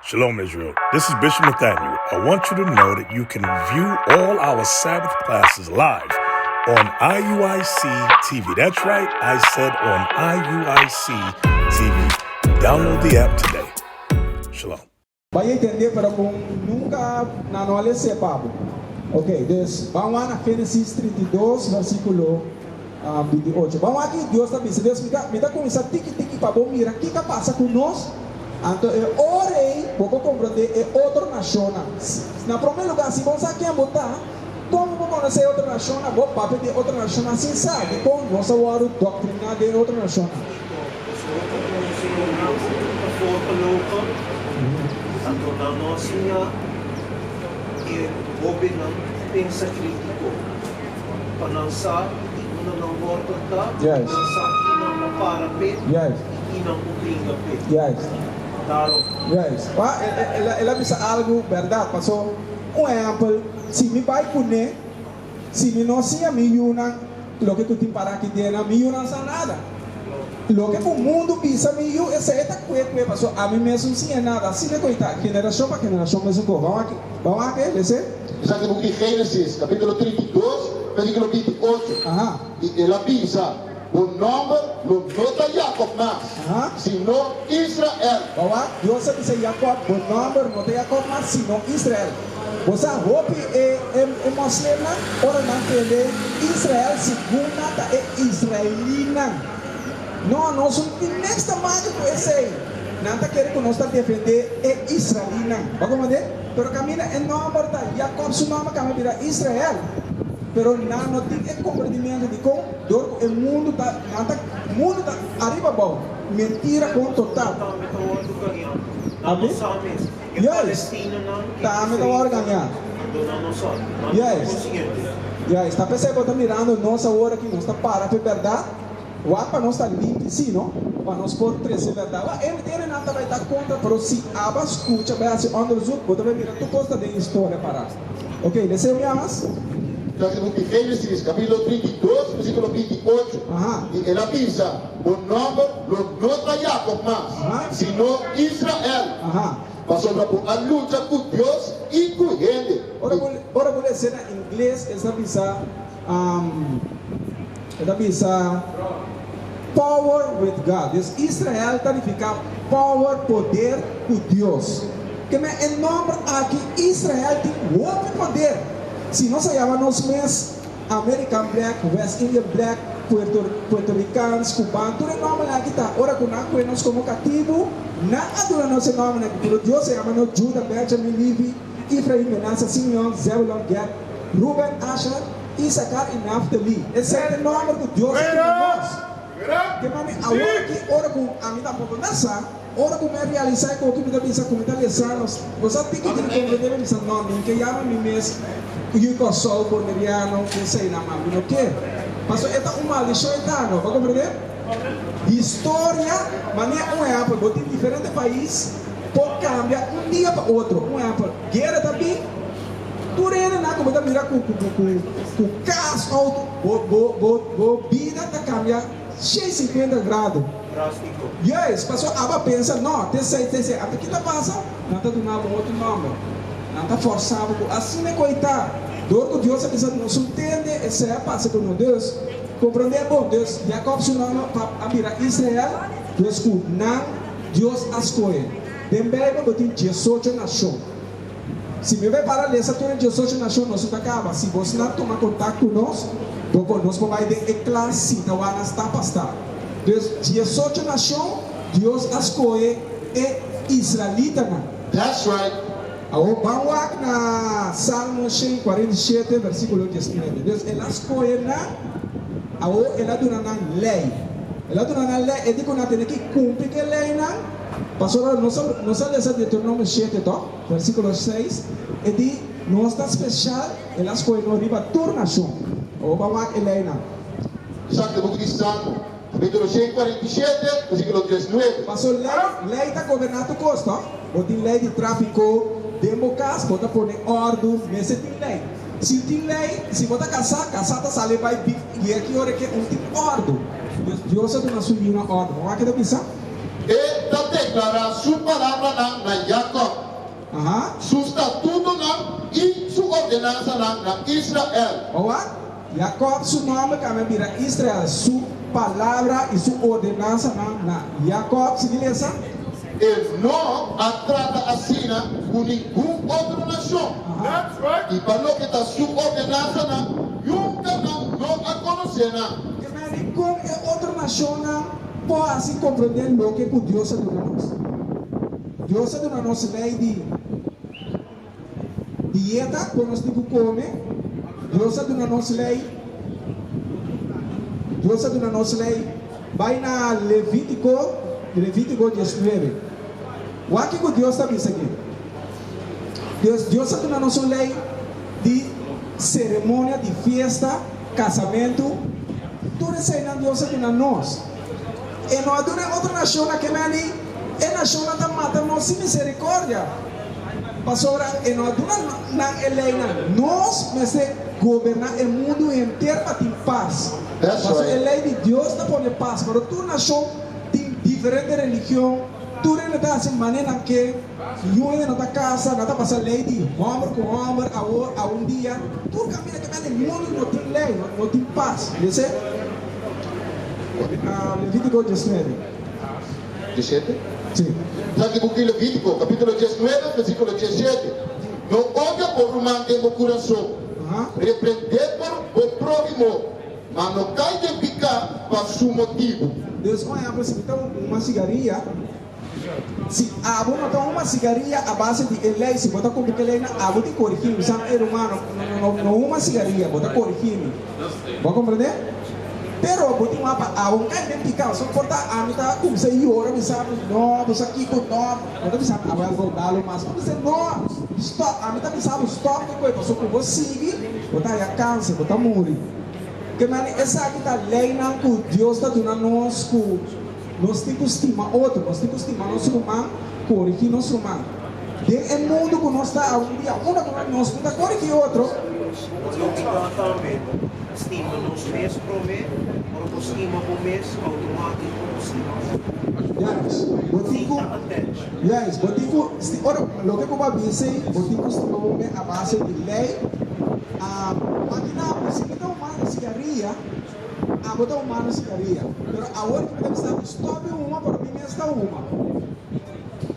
Shalom, Israel. This is Bishop Nathaniel. I want you to know that you can view all our Sabbath classes live on IUIC TV. That's right, I said on IUIC TV. Download the app today. Shalom. Bai entende pero ku nunka nan no a les'é pa bo. Ok, dus ban wak na Génesis 32 versíkulo 28. Ban wak ki Dios ta bisa. Dios, mi ta mi ta kuminsá tiki tiki pa bo mira kiko a pasa ku nos. Anto e ora ei bo por komprondé e otro nashonnan. Na promé lugá, si bo sa ken bo ta, kon bo por konosé e otro nashonnan? Bo papia di e otro nashonnan sin sa dikon nos a wòrdu doktriná den e otro nashonnan. Pasobra ku nos yunan ta voorgelogen, anto nan no a siña e hóbennan pensa krítiko, pa nan sa di unda nan wòrtel ta, nan sa ki nan pa para p'e i ki nan por bringa p'e. Daarom. Juist. Wa, el a bisa algu bèrdat, paso un ehèmpel, si mi bai kuné, Si mi no siña mi yunan loke ku tin para aki den nan, mi yunan sa nada. Loke ku mundu bisa mi yu, esei ta kue kue, pasobra ami mes no siña nada. Asina ku ei ta, generashon pa generashon mesun kos. Ban wak, ban wak e, lese. Esaki buki di Génesis, kapítulo 32, versíkulo 28. I el a bisa, Bo nòmber lo no ta Jakòb mas, sino Israel. Ban wak, Dios a bisa Jakòb, Bo nòmber no ta Jakòb mas, sino Israel. Bo sa hopi e e moslimnan ora nan tende Israel segun nan ta e israelinan. No, nos no tin niks ta make ku esei. Nan ta kere ku nos ta defende e israelinan. Bo a komprende? Pero kaminda e nòmber ta Jakob su nòmber kambia bira Israel. Pero nan no tin e komprendimentu dikon dor ku e mundu ta nan ta mundu ta ariba abou. Mentira kon total. Nan tambe ta wòrdu gañá. Nan no sa mes. E Juist. palestinonan i Tambe ta wòrdu gañá. Anto nan no sa, nan no ta Juist. konsiente. Juist. Ta p'esei bo ta mirando nos awor aki, nos ta para p'e bèrdat. Wak pa nos ta limpi, sí, no? Pa nos por trese bèrdat. Wak, e hendenan ta bai ta kontra, pero si aba skucha, bai hasi onderzoek, bo ta bai mira tur kos ta den historia pará. Ok, les'é un bia mas. Ta den buki Génesis, kapítulo 32, versíkulo 28. I el a bisa, Bo nòmber lo no ta Jakòb mas, sino Israel, pasobra bo a lucha ku Dios i ku hende. Ora bo ora bo lesa na ingles e ta bisa e ta bisa power with God. Dus Israel ta nifiká power, poder ku Dios. Ke men e nòmber aki Israel tin hopi poder. Si nos a yama nos mes American Black, West Indian Black, Puerto Puerto Ricans, Cuban, tur e nòmbernan aki ta ora ku nan a kohe nos komo katibu, nan a duna nos e nòmbernan aki, pero Dios a yama nos Juda, Benjamin, Levi, Efraim, Menasa, Simeon, Zebulon, Gad, Ruben, Asher, Isakar i Naftali. Esei ta e nòmber ku Dios a duna nos. Ke mami awor aki ora ku ami tampoko na sa, ora ku mi a realisá e koki mi ta bisa ku mi ta lesa nos bo sa tiki tiki komprendé mi bisa no mi ke yama mi mes yu Kòrsou Boneriano esei nan ma mi no ke pasobra e ta un maldishon e ta no bo a komprendé historia manera un ehèmpel bo tin diferente pais por kambia un dia pa otro un ehèmpel guera ta bin tur hendenan ku bo ta mira ku ku ku ku kas outo bo bo bo bo bida ta kambia 150 grado. Drástiko. Juist, pasobra abo a pensa, no, t'esei, t'esei. Anto ki ta pasa? Nan ta duna bo otro nòmber. Nan ta fòrsá bo ku asina ku ei ta. Dor ku Dios a bisa nos un tende, esei a pasa ku nos. Dus, komprondé bon, dus Jakòb su nòmber pa a bira Israel, dus ku nan Dios a skohe. Den Beibel bo tin diesocho nashon. Si mi bai para lesa tur e diesocho nashon nos no ta kaba. Si bosnan tuma kontak ku nos, bo por nos por bai den e klas sinta wak nan stap pa stap. Dus diesocho nashon Dios a skohe e israelitanan. That's right. Awor ban wak na Salmo 147 versikulo 19. Dus el a skohe nan, awor el a duna nan lei. El a duna nan lei, e di ku nan tene ki kumpli ku e leinan. Pasobra nos a nos a lesa Deuteronomio shete to, versikulo seis, e di, Nos ta speshal, el a skohe nos riba tur nashon. Awor ban wak e leinan. Esaki ta buki di Salmo, kapítulo 147, versikulo 19. Paso lei, lei ta goberná tur kos, to. Bo tin lei di tráfiko den bo kas, bo ta pone òrdu, mester tin lei. Si tin lei, si bo ta kasá, kasá ta sali bai big i aki ora ke un tin òrdu. Dios a duna su yunan òrdu. Ban wak ke ta bisa. E ta declará. deklará su palabranan na Jakòb, su statutonan i su ordenansanan na Israel. Oa, Jakòb su nòmber kambia bira Israel, su palabra i su ordenansanan na Jakòb. Sigui lesa. E no a trata asina ku ningun otro nashon, i pa loke ta su ordenansanan, nunka nan no a konosé nan. Ke meni kon e otro nashonnan por hasi komprondé loke ku Dios a duna nos? Dios a duna nos lei di dieta kon nos tin ku kome. Dios a duna nos lei Dios a duna nos lei. Bai na Levítiko, Levítiko diesnuebe. Wak kiko Dios ta bisa aki. Dios, Dios a duna nos un lei di seremonia, di fiesta, kasamentu. Tur eseinan Dios a duna nos. E no a duna e otro nashonnan ke meni e nashonnan ta mata nos sin miserikordia, pasobra e no a duna nan e leinan. Nos mester goberná e mundu henter pa tin pas. Pasobra e lei di Dios ta pone pas, pero tur nashon tin diferente religion, tur hende ta hasi manera nan ke, niun hende no ta kasa, nan ta pasa lei di hòmber ku hòmber, awor, awendia, tur kaminda ke meni mundu no tin lei, no tin pas. Yese? Levítico diesnuebe. Diesshete? Sí. Sa ki buki Levítico, capítulo diesnuebe, versículo diesshete, No odia bo ruman den bo curason. Reprendé por bo próhimo, ma no cai den picá pa su motibu. Dus, un ehempel, si mi ta huma sigaria, Si abo no ta huma sigaria a base di e lei, si bo ta kumpli ku e leinan, abo tin korigí mi. Bisa, Ey rumano, no, no huma sigaria, bo ta korigí mi. Bo a komprendé? Pero bo tin wak pa abo no kai den piká. So por ta ami ta kuminsá yora, bisa mi, No, bo sa kiko, no. Bo ta bisa mi, Awel bo dalo mas. Bo bisa, No, stòp. Ami ta bisa bo stòp di koe, pasobra ku bo sigui, bo ta haña kanser, bo ta muri. Ke manera esaki ta leinan ku Dios ta duna nos ku. Nos tin ku stima otro, nos tin ku stima nos ruman, korigí nos ruman. Den e mundu ku nos ta awendia, unda ku nos no ta korigí otro. Loke ta tambe, stima nos mes promé, ora bo stima bo mes, outomátiko bo stima otro. Juist, bo tin ku, juist, bo tin ku, ora, loke ku bo a bisa ei, bo tin ku stima bo mes a base di lei. Makina bo, si mi ta humando sigaria. Abo ta humano sigaria, pero awor ki mi ta bisa bo stop di huma pero mi mes ta huma.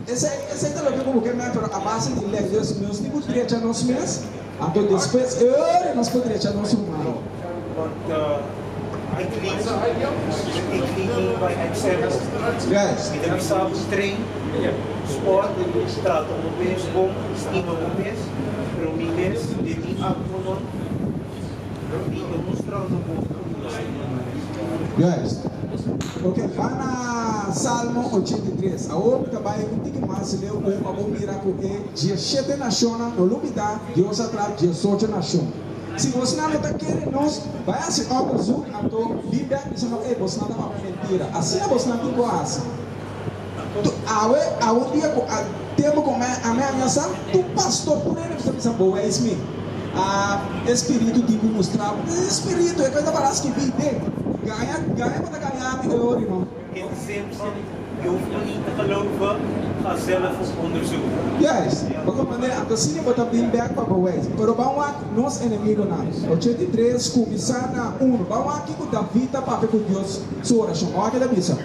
Esei esei ta loke ku bo ke men pero a base di lei. Dus nos tin ku drecha nos mes, anto despues e ora nos por drecha nos humano. Want ik lead, ik lead niet by example. Juist. Mi ta bisa bo train, sport, trata bo mes bon, stima bo mes, pero mi mes den mi actonan. Juist. Ok, ba na Salmo 83. Awor mi ta bai un tiki mas leu ku pa bo mira ku e diesshete nashonnan no lo bida Dios a traha diesocho nashon. Si bosnan no ta kere nos, bai hasi onderzoek anto bin bek bisa no, ey bosnan ta papia mentira. Asina bosnan tin ku hasi. Tu awe, awendia ku a tempu ku mi a mi a sa, tur pastor, tur hende ku ta bisa bo wijs mi. A e spiritu tin ku mustra bo. E spiritu e ku ta para skibí den. Gaña, gaña bo ta gaña mi e ori no. In de zin van, je hoeft me niet te geloven, ga zelf op onderzoek. Juist, bo comprende? Anto asina bo ta bin bek pa bo wijs. Pero ban wak nos enemigonan. 83 kuminsá na unu. Ban wak kiko David ta papia ku Dios su orashon. Ban wak ke ta bisa.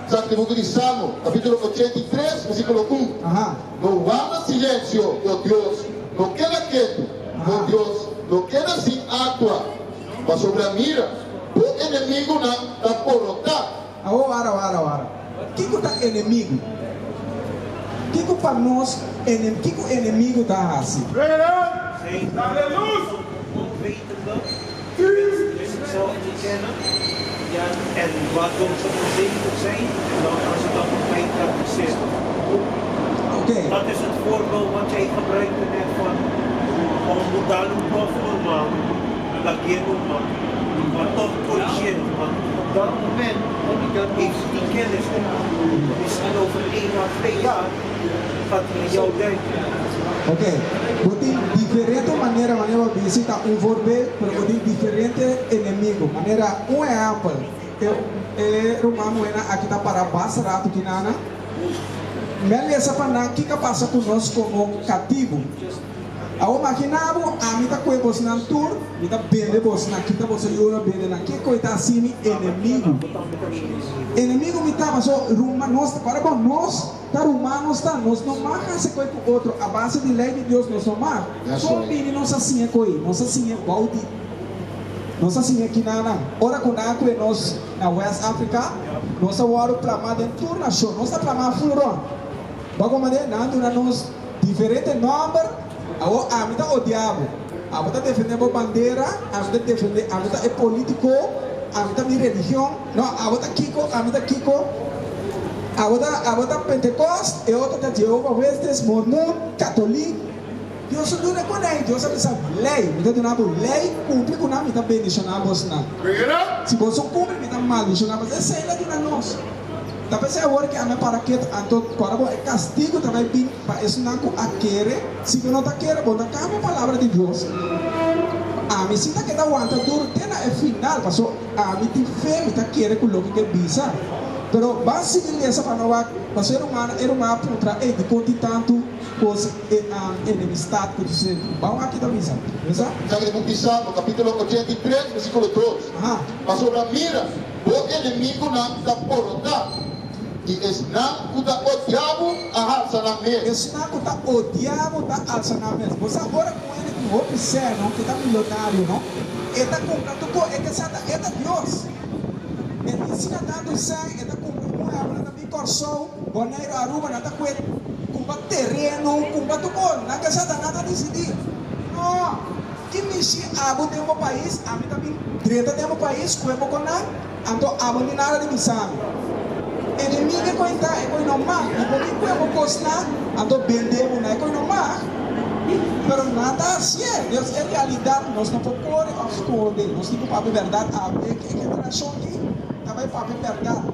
Sa di buki di Salmo, kapítulo 83, versíkulo 1. No warda silensio, o Dios, no keda ketu, o Dios, no keda sin aktua, pasobra mira, bo enemigunan ta borotá. Awor wara, wara, wara. Kiko ta enemigu? Kiko pa nos enem, kiko enemigu ta hasi? Zijn onwetende mensen die zichzelf niet kennen en waardoor ze onzeker zijn en dan gaan ze dat op mij praktiseren. Dat is het voorbeeld wat jij gebruikte net van om normaal, man, maar toch corrigeren. Want op dat moment heeft ze die kennis niet. Misschien over 1 à 2 jaar gaat hij aan jou denken. Ok, bo tin diferente manera manera bo bisa ta un voorbeeld, pero bo tin diferente enemigo. Manera un ehempel, e, e ruman muhénan aki ta para basta ratu kinana. Mi a lesa pa nan kiko a pasa ku nos komo katibu. Awor magina bo, ami ta kohe bosnan tur, mi ta bende bosnan, kita boso yora bende nan. Kiko e ta hasi mi enemigu? Enemigu mi ta, paso ruman nos ta, ora bo nos ta ruman nos ta, nos no mag hasi koe ku otro a base di lei di Dios, nos no mag. Kon bini nos a siña koe? Nos a siña bou di, nos a siña kinanan. Ora ku nan a kohe nos na West Africa, nos a wòrdu plamá den tur nashon, nos ta plamá ful rònt. Bo a komand'é? Nan a duna nos. Diferente nomber, awor ami ta odia bo, abo ta defende bo bandera, ami ta defende, ami ta e politico, ami ta mi religion, no, abo ta kico, ami ta kico, abo ta, abo ta Pentecost, e otro ta Jehovah Witness, Mormon, Katolik. Dios a duna con ei, Dios a bisa, ley, mi ta duna bo ley, cumpli cu nan, mi ta bendiciona bosnan. Si boso cumpli, mi ta maldiciona boso. Esey el a duna nos. Ta p'esei awor ki ami a para ketu, anto kòrda bo e kastigu ta bai bin pa esunnan ku a kere. Si bo no ta kere, bo no ta kambia palabra di Dios. Ami si ta keda wanta duru te na e final, paso ami tin fe, mi ta kere ku loke ke bisa. Pero ban sigui lesa pa no wak, paso e rumannan, e ruman a puntra, Ey, dikon tin tantu kos e enemistat ku su sentru? Ban wak ki ta bisa. Lesa. Esaki ta buki Salmo, kapítulo 83, versíkulo dos. Pasobra mira! Bo enemigunan ta porotá, i esnan ku ta odia bo a halsa nan mes. Esnan ku ta odia bo ta alsa nan mes. Bo sa ora ku un hende tin hopi sè, no, ku ta milonario, no, e ta kumpra tur kos, e ke sa ta e ta Dios. E tin asina tantu sè, e ta kumpra un muebel, nan ta bin Kòrsou, Boneiru, Aruba, nan ta kue kumpra tereno, kumpra tur kos, nan ke sa ta nan ta disidí. No! Ki mishi abo den bo pais, ami ta bin drenta den bo pais ku e bo konan, anto abo ni nada di bisa mi. Enemigo e koin ta, e koin no mag, mi por bin ku e bo kosnan, anto bende bo na e koin no mag. Pero nan ta hasié, Dios, e realidat nos no por kore òf skonde, nos tin ku papia bèrdat awe, e generashon ki ta bai papia bèrdat,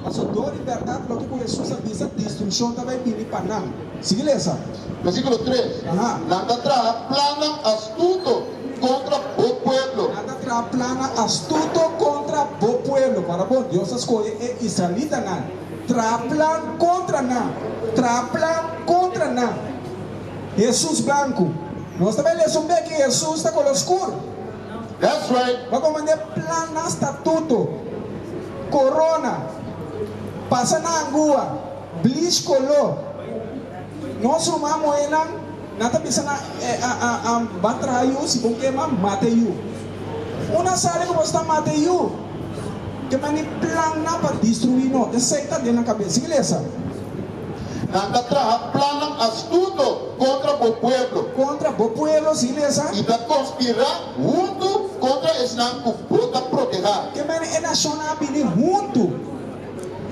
pasobra dor di bèrdat loke ku Hesus a bisa, destrukshon ta bai bini pa nan. Sigui lesa. Versíkulo tres, Nan ta traha plannan astuto kontra bo pueblo. Nan ta traha plannan astuto kontra bo pueblo. Para bon, Dios a skohe e israelitanan. Traha plan kontra nan. Traha plan kontra nan. Hesus blanku. Nos ta bai lesa un bek ki Hesus ta koló skur. That's right. Bo a komand'é plannan statuto. Korona. Pasa na angua. Bleach koló. Nos ruman muhénan, nan ta bisa nan ban traha yu, si bo kema, mata e yu. Una sali ku bo sta mata e yu, ke mani plannan pa destruí no, esei ta den nan kabes. Sigui lesa. Nan ta traha plannan astuto kontra bo pueblo. Kontra bo pueblo, sigui lesa. I ta konspirá huntu kontra esnan ku bo ta protehá. Ke mani e nashonnan a bini huntu,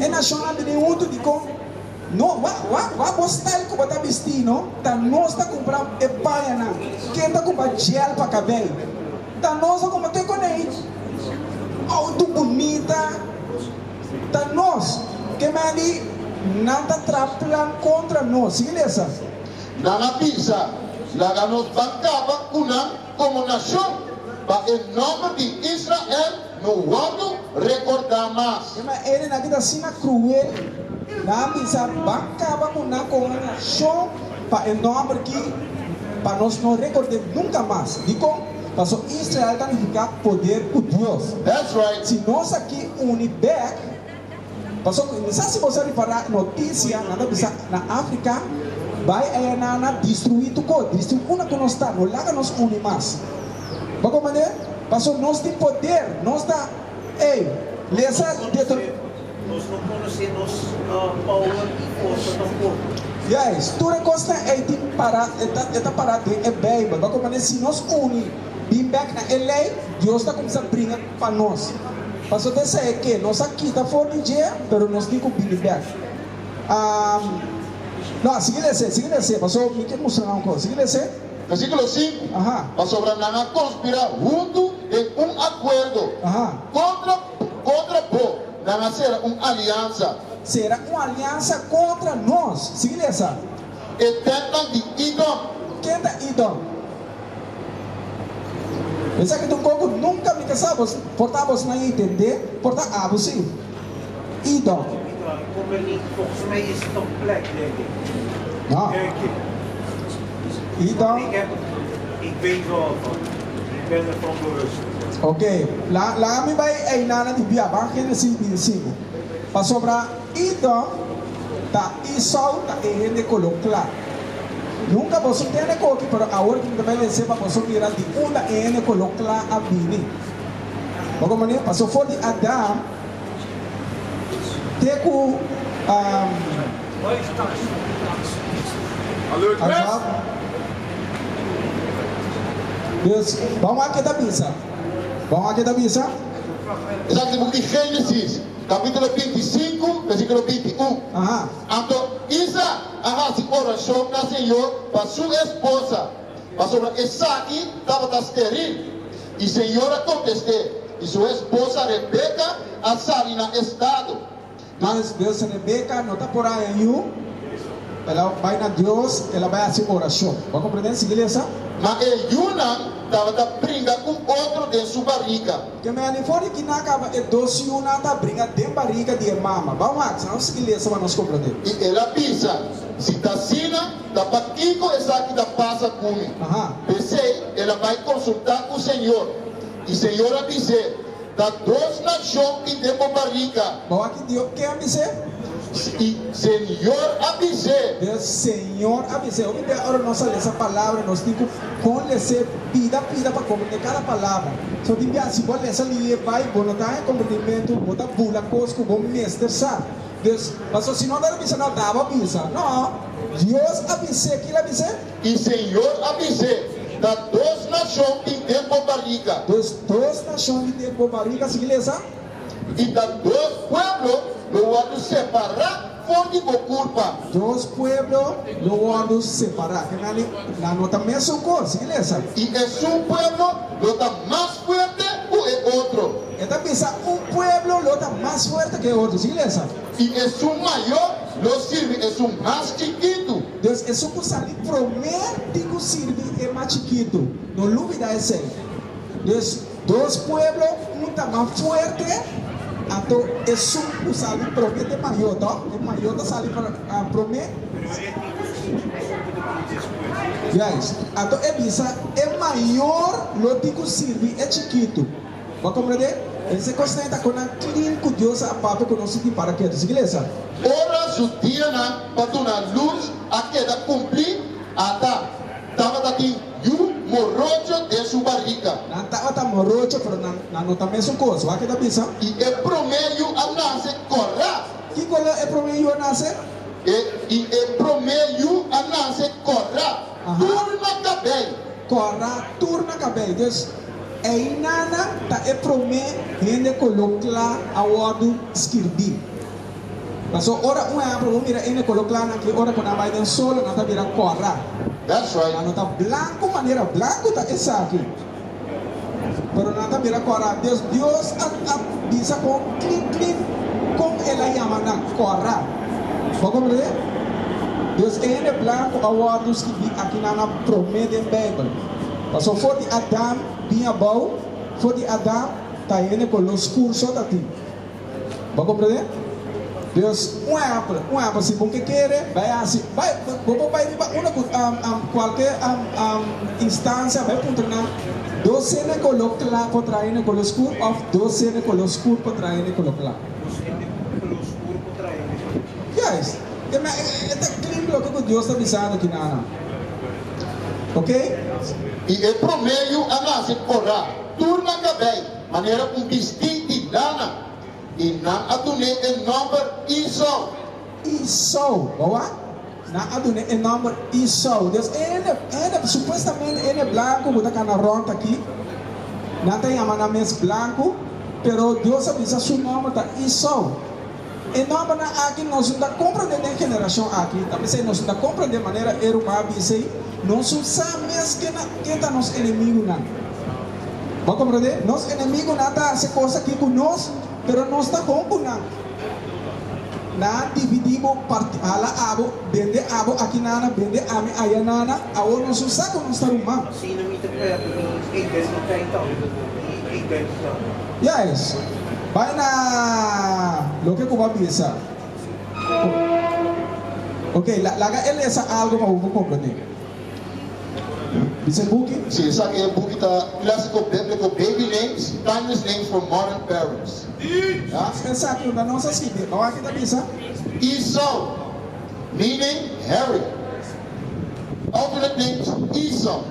e nashonnan a bini huntu dikon? No, wak, wak, wak bo style ku bo ta bisti, no? Ta nos ta kumpra e pañanan. Ken ta kumpra gel pa kabei? Ta nos ta kumpra te konei outo bunita. Ta nos. Ke men di nan ta traha plan kontra nos. Sigui lesa. Nan a bisa, Laga nos ban kaba ku nan komo nashon, pa e nòmber di Israel no wòrdu rekordá mas. E maernan aki ta asina kruel, nan a bisa, Ban kaba ku nan komo nashon pa e nòmber ki pa nos no rekord'é nunka mas. Dikon? Pasobra Israel ta nifiká poder ku Dios. That's right. Si nos aki uni bèk, pasobra mi sa si boso a ripará notisia, nan ta bisa na Afrika, bai aya nan a destruí tur kos, destruí unda ku nos ta, no laga nos uni mas. Bo comprende? Paso nos tin poder, nos ta, ey, lesa Deuteronomio. Nos no conoce nos power y forsa tampoco. Juist, tur e cosnan ey tin para, e ta, e ta para den e Bijbel. Bo comprende? Si nos uni, bin bek na e ley, Dios ta cuminsa bringa pa nos. Paso ta esey ke nos a kita for di dje, pero nos tin cu bini bek. Um, no, sigui lesa, sigui lesa, paso mi ke mustra nan un cos. Sigui lesa. Versíkulo sinku, Pasobra nan a konspirá huntu den un akuerdo kontra kontra bo, nan a sera un aliansa. Sera un aliansa kontra nos. Sigui lesa. E tèntnan di Idòm. Ken ta Idòm? Esaki ta un kos ku nunka mi ta sa. Bos por ta bos nan intendé, por ta abo sí. Idòm. Ik kom er niet, volgens mij is het een plek, denk ik. No. Denk ik. Edom. Ik, heb, ik weet wel van. Ik ben ervan bewust. Ok, la, laga mi bai einan di bia, ban Génesis 25. Pasobra Edom ta Esau ta e hende koló kla. Nunka boso tende koki, pero awor ki mi ta bai lese pa boso mira di unda e hende koló kla a bini. Bo komprendé? Paso for di Adam te ku Azab. Dus, ban wak ke ta bisa. Ban wak ke ta bisa. Esaki ta buki di Génesis, kapítulo 25, versíkulo 21. Aha. Anto Isak a hasi orashon na Señor pa su esposa, pasobra esaki tabata steril. I Señor a kontest'é, i su esposa Rebeka a sali na estado. Mas Dios Rebeka no ta por haña yu, el a bai na Dios, el a bai hasi orashon. Bo a komprendé? Sigui lesa. Ma e yunan tabata bringa ku otro den su barika. Ke meni for di kina kaba e dos yunan ta bringa den barika di e mama. Ban wak, sa nos sigui lesa pa nos komprendé. I el a bisa, Si ta asina, ta pakiko esaki ta pasa ku mi? P'esei el a bai konsultá ku Señor. I Señor a bis'é, Ta dos nashon tin den bo barika. Bo aki Dios ke a bis'é? I Señor a bis'é. Dios Señor a bis'é. Hopi bia ora nos a lesa palabra nos tin ku kon les'é pida pida pa komprendé kada palabra. So tin bia si bo a lesa liña e bai bo no ta haña komprendimentu, bo ta bula kos ku bo mester sa. Dus, pasobra si no ta bisa no daba bisa. No, Dios a bis'é. Kila a bis'é? I Señor a bis'é, Ta dos nashon tin den bo barika. Dus dos nashon tin den bo barika, sigui lesa. I ta dos pueblo lo wòrdu separá for di bo kurpa. Dos pueblo lo wòrdu separá. Ke nan nan no ta mesun kos, sigui lesa. I esun pueblo lo ta mas fuerte ku e otro. E ta bisa un pueblo lo ta mas fuerte ku e otro, sigui lesa. I esun mayor lo sirbi esun mas chikitu. Dus esun ku sali promé tin ku sirbi e mas chikitu. No lubidá esei. Dus dos pueblo, un ta mas fuerte, anto esun ku sali promé ta e mayó, tò? E mayó ta sali promé. Juist. Anto e bisa, e mayor lo tin ku sirbi e chikitu. Bo a komprendé? Esei kosnan ta kon nan klin ku Dios a papia ku nos sinti para ketu. Sigui lesa. Ora su dianan pa duna lus a keda kumplí, ata, tabata tin yu morocho den su barika. Nan tabata morocho, pero nan nan no ta mesun kos. Wak e ta bisa. I e promé yu a nase kòrá. Ki koló e promé yu a nase? E i e promé yu a nase kòrá, tur na kabei. Kòrá, tur na kabei. Dus, Einana ta e promé hende koló kla a wòrdu skirbí. Paso ora un ehèmpel bo mira hende koló kla nan ki ora ku nan bai den solo nan ta bira kòrá. That's right. Nan no ta blanku manera blanku ta esaki, pero nan ta bira kòrá. Dus Dios a a bisa kon klin klin kon el a yama nan, kòrá. Bo komprendé? Dus e hende blanku a wòrdu skirbí akinan na promé den Beibel. Pasobra for di Adam bin abou, for di Adam ta hende koló skur so ta tin. Bo a komprendé? Dus, un ehèmpel, un ehèmpel, si bo ke kere, bai hasi, bai, bo por bai riba unda ku kualke instansia, bai puntra nan, dos hende koló kla por traha hende koló skur òf dos hende koló skur por traha hende koló kla? Dos hende koló skur por traha hende koló kla. Juist. E ta klin loke ku Dios ta bisando kinanan. Ok? I e promé yu a nase korá, tur na kabei, manera un bistí di lana, i nan a dun'é e nòmber Esau. Esau, bo wak? Nan a dun'é e nòmber Esau. Dus e hende, e hende, supuestamente e hende blanku ku ta kana rònt aki, nan ta yama nan mes blanku, pero Dios a bisa su nòmber ta Esau. E nòmbernan aki nos no ta komprendé den generashon aki, ta p'esei nos no ta komprendé manera e ruman a bisa ei, nos no sa mes ken ken ta nos enemigunan. Bo a komprendé? Nos enemigunan ta hasi kos aki ku nos, pero nos ta bon ku nan. Nan a dividí bo, parti, hala abo, bende abo aki nana, bende ami aya nana, awor nos no sa ku nos ta ruman. Asina mi ta pèrdè mi identiteit tambe, mi identidat. Juist. Bai na loke ku bo a bisa. Ok, laga e lesa algu pa bo por komprendé. Bisa e buki. Sí, esaki e buki ta Clásico Bíblico Baby Names, Timeless Names for Modern Parents. Ya? Esaki unda nos a skibi. Awor aki ta bisa. Esau, meaning hairy. Alternate names, Esau.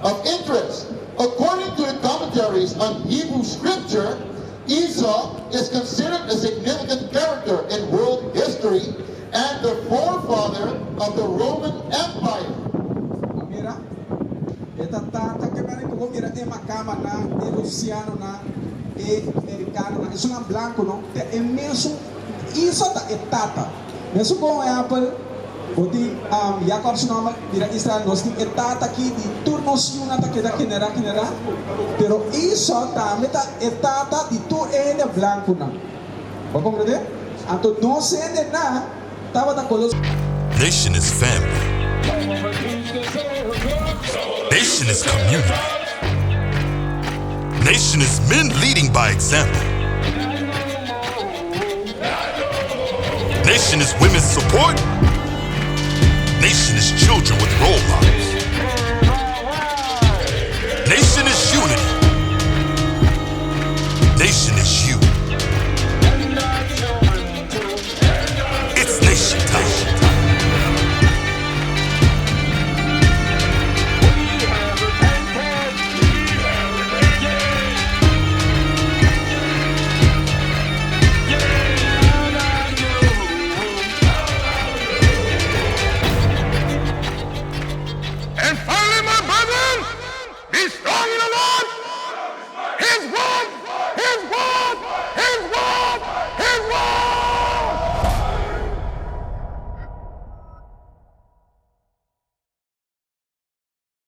Of interest, According to the commentaries on Hebrew Scripture, Esau is considered a significant character in world history and the forefather of the Roman Empire. A mira, e ta tata ke menen ku bo mira e makamanan, e rusianonan, e merikanonan, esunnan blankunan, ta e mesun, Esau ta e tata. Mesun kon ehèmpel, bo tin Jakòb su nòmber bira Israel, nos tin e tata aki di tur nos yunan ta keda generá generá, pero Esau tambe ta e tata di tur e hende blankunan. Bo a komprendé? Anto nos hendenan tabata kolo. Nation is family. Nation is community. Nation is men leading by example. Nation is women's support. Nation is children with role models. Nation is unity. Nation